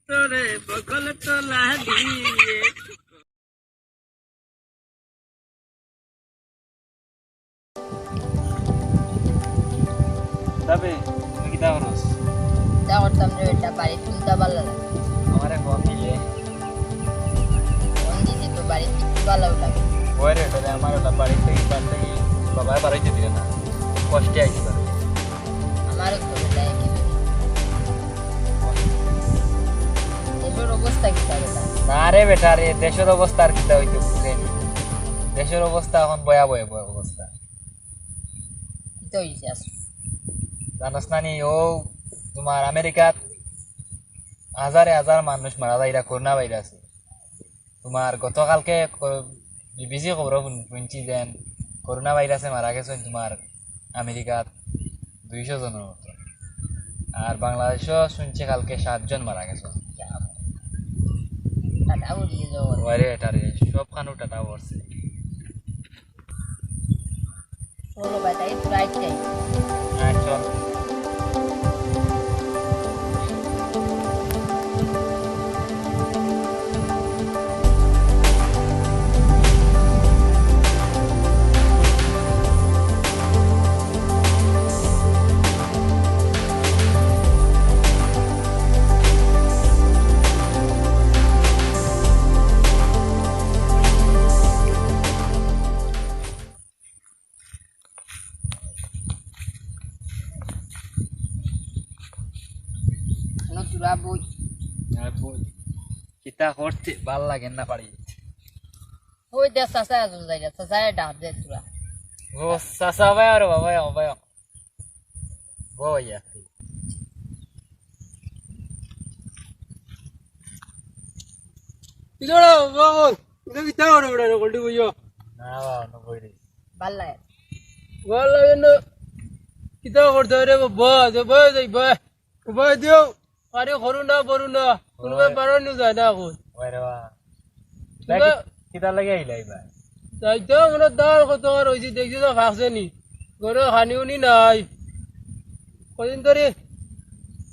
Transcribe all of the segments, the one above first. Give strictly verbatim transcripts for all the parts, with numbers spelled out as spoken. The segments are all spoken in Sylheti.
তোরে বগল তোলা দিয়ে। তবে তুই কিতা করস? কিতা করতাম রে বেটা, বাড়িত কুনটা ভালা লাগে? আমারে ফোন দিলে। ফোন দিছি তো, বাড়িত কিচ্ছু ভালা লাগে। ওই রে, তাহলে আমার ওটা বাড়ি থেকে, বাড়ি থেকে বাবায় বাড়াইতে দিলে না, কষ্টে আইছি বাড়ি। আমারও তো বেটা একই। দেশর অবস্থা কিতা বেটা? না রে বেটা রে, দেশর অবস্থা আর কিতা অইতো বুঝে নি। দেশর অবস্থা এখন ভয়াবহ, ভয়াবহ অবস্থা। কিতা অইছে আস? জানোস না নি, ও তোমার আমেরিকাত হাজারে হাজার মানুষ মারা যাইরা করোনা ভাইরাসে। তোমার গতকালকে ক-, বিবিসি খবরো হুন-, হুনছি যেন করোনা ভাইরাসে মারা গেছইন তোমার আমেরিকাত দুইশো জনর মতো। আর বাংলাদেশও হুনছি কালকে সাতজন মারা গেছইন। টাটা উড়িয়ে যাও। ওরে, এটা রে, সব খানো টাটা পড়ছে। চলো বেটা, এই তো রাইট টাইম। হ্যাঁ, চল। নতুরা বই। আর বই। কিতা করতে ভালা লাগে না পারি। ওই দেখ চাচা আছইন যাইরা, চাচারে ডাক দে তোরা। ও চাচা ভাই, আরে বাবা, ও ভাই। বইয়া। ইলোড়া, বাবা, ইলো কিতা করে বেটা, রেকর্ডি বইও। না, বাবা, না বই রে। ভালা লাগে। ভালা লাগে না। কিতা করতে রে বাবা, যে বই যাই, বই। বই দিও। আরে, করু না, বরু না। কুনবায় ওই। বারো নিউ যায় না এখন। ওই রে বাবা। কিতা, কিতা লাগে আইলাই ভাই? যাইতো, আমরা দাঁড় কত আর হইছি, দেখছি তো ফাঁকছে নি। ঘরে খানি উনি নাই। কদিন ধরে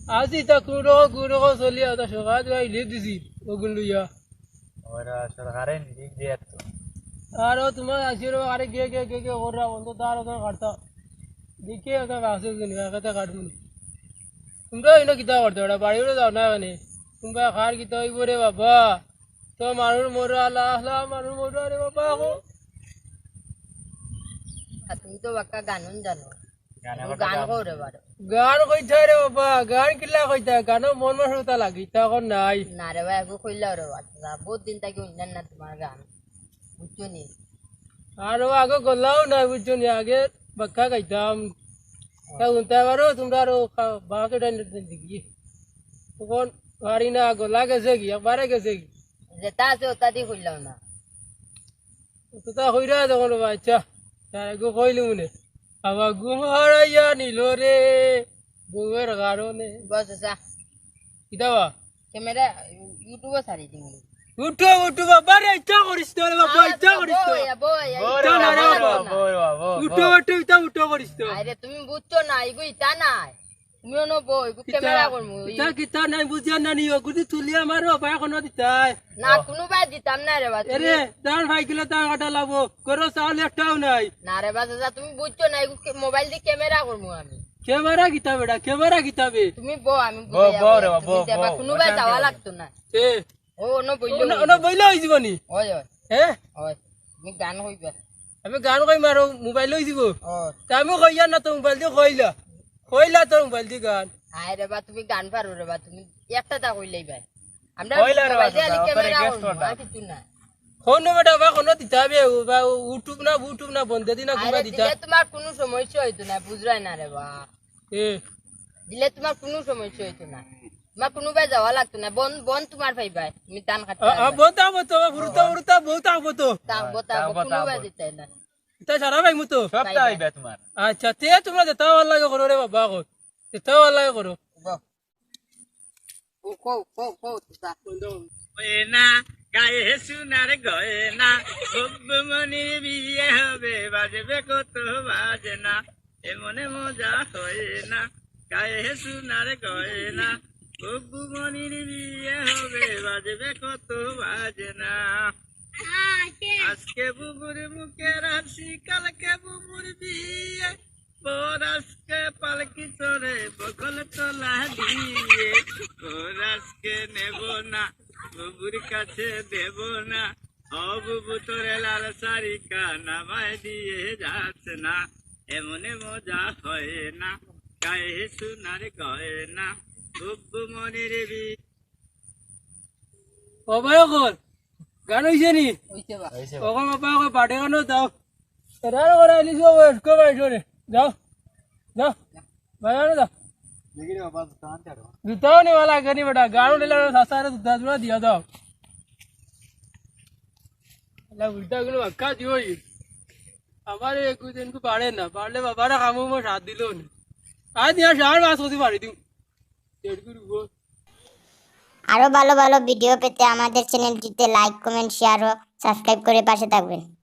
আছি তা কুনু রকম, কুনু রকম চলি, আর তা সকাল ধরে লিভ দিছি, ওগুন লইয়া। ওরা সরকারে লিভ দিয়ে তো। আর ও তোমার আসি রে, আরে গে, গে, গে, গে, ওরা বন্ধ, দাঁড় ওদের কাটতা। দেখি ওকে ফাঁকছে নি, একাতে কাটবো নি। তোমরা ইনো কিতা করতে, ওরা বাড়ি উড়ে যাও না এখানে। তোমরা খার কিতা হইব রে বাবা? তো মানুষ মরে আলা, আলা, মানুষ মরে আরে বাবা, এখন। আর তুমি তো বাক্কা গান জানো। গান তুমি আবার গান গান। কও রে বারো। গান কইতে রে বাবা, গান কিলা কইতে, গানও মন মানসিকতা লাগে, ইতা এখন নাই। না রে ভাই, এগু কইলাও রে বাবা, বহুত দিন থাকি হুনলাম না তোমার গান, বুঝছো নি? আর ও আগে গলাও নাই, বুঝছো নি, আগে বাক্কা গাইতাম। তা হুনতে পারো, তোমরা আরো খা-, বাকি টাইম দেখি। তখন পারি না, গলা গেছে কি, একবারে গেছে কি? যেটা আছে ওটা দিয়ে কইলাও না। তো তা কইরা যখন বাচ্চা, তার আগে কইলি মনে, "বাবা ঘুম হারাইয়া নিল রে, বউয়ের কারণে।" বস, আচ্ছা। কিতা বা? ক্যামেরা YouTube-এ ছাড়ি দিমু। YouTube, YouTube, বাবা রে, ইচ্ছা করিস তো রে বাবা, আরে ইচ্ছা বাবা, করিস তো। বউ, বউ, বউ রে ইচ্ছা না রে বাবা, বাবা। বউ রে বাবা, বউ, বউ। YouTube, YouTube, ইচ্ছা উঠো করিস তো। আরে তুমি বুঝছো না, এগু ইতা নাই। তুমিও নবো, এগু কিতা? ক্যামেরা করমু। কিতা, কিতা নাই বুঝিয়া না নিও, গুদি তুলিয়া মারো, বাবা কোনো দিতাই। না, ও। কুনুবায় দিতাম না রে বা, তুমি এরে, দান ভাই গেলে দান কাটা লাগবো, করো চাউল একটাও নাই। না রে বা, চাচা, তুমি বুঝছো না, এগু কে-, মোবাইল দি ক্যামেরা করমু আমি। ক্যামেরা কিতা বেটা, ক্যামেরা কিতা বে? তুমি বও, আমি বও, বুঝাইয়া বও রে বললাম, বা, তুমি বও, দেবা, বও, কুনুবায় বও, যাওয়া শান্তি লাগতো না। এ। ও, অনো বইলে অনো, অইযিবো। অনো বইলে অইযিবো নি? অয়, অয়। হে? অয়। তুমি গান কইবা। আমি গান কই মারো, মোবাইল অইযিবো। অয়। তা আমি কইয়ার না তো মোবাইল দি কইলা। কইলা তোর মোবাইল দি গান। আয় রে বা, তুমি গান পারো রে বা, তুমি একটা তা কইলাই ভাই। আমরা কইলা রে মোবাইল বা, দি খালি ওটা ক্যামেরা request করমু, করবা। আর কিছু না। ফোন বেটা বা কোনো দিতা বে, ও বা YouTube না, YouTube না, বন্ধে দি না, আরে কুনবা দিতা। দিলে তোমার কুনু সমস্যা অইতো না, বুঝরায় না রে বা। এ। দিলে তোমার কুনু সমস্যা অইতো না। তোমার কুনুবায় যাওয়া লাগতো না। বন, বন তোমার পাইবায়। তুমি ধান কাটতে আ, আ, পারবায়। বন থাকবো তো, ফুরুতা, ফুরুতা, বন থাকবো তো। থাকবো, থাকবো, থাকবো, কুনুবায় থাকবো। দিতায় না। ইতা সারা পাইমু তো? সব পাইবায়। পাইবা তোমার। আচ্ছা, তে তোমরা যেতা ভালা লাগে করো রে বাবা, কর। যেতা ভালা লাগে করো। বাহ। ও, কও, কও, কও, তুতা। গয়না, গায়ে সোনার গয়না, বব্বু মনির বিয়ে হবে, বাজবে কত বাজনা, এমনে মজা হয় না। গায়ে সোনার গয়না, বব্বু মনির বিয়ে বাজবে কত বাজনা। আজকে বুবুর মুখের হাসি, কালকে বুবুর বিয়ে। বর আজকে পালকি চড়ে বগল তলা দিয়ে। বর আজকে নেব না, বুবুর কাছে দেব না। ও বুবু, তোরে লাল শাড়ি কান আমায় দিয়ে যাস না। এমনে মজা হয় না, গায়ে সোনার গয়না। বুবু মনির বি- ও ভাই, অখন গান অইছে নি? অইছে বা। অখন বাবা, অখন বাড়ি গানও দাও। এরা করে আনিছো, বয়স্ক মানুষ রে। যাও, যাও, বাজারে যাও। দেখি রে বাবা, গান ছাড়ো। জুতাও নেওয়া লাগে নি বেটা, গান উঠলে সাসারে জুতা জুড়া দিয়া দাও। আল্লাহ, বুঝতে গেলে বাক্কা দিও ই। আমার এই একুশ দিন কো পারে না, পারলে বাবারা কামো মো সাথ দিল না। আজ নিয়ে সার মাস হতে পারি দিও। দেড় কিলো গো। আরো ভালো ভালো ভিডিও পেতে আমাদের চ্যানেলটিতে লাইক, কমেন্ট, শেয়ার ও সাবস্ক্রাইব করে পাশে থাকবেন।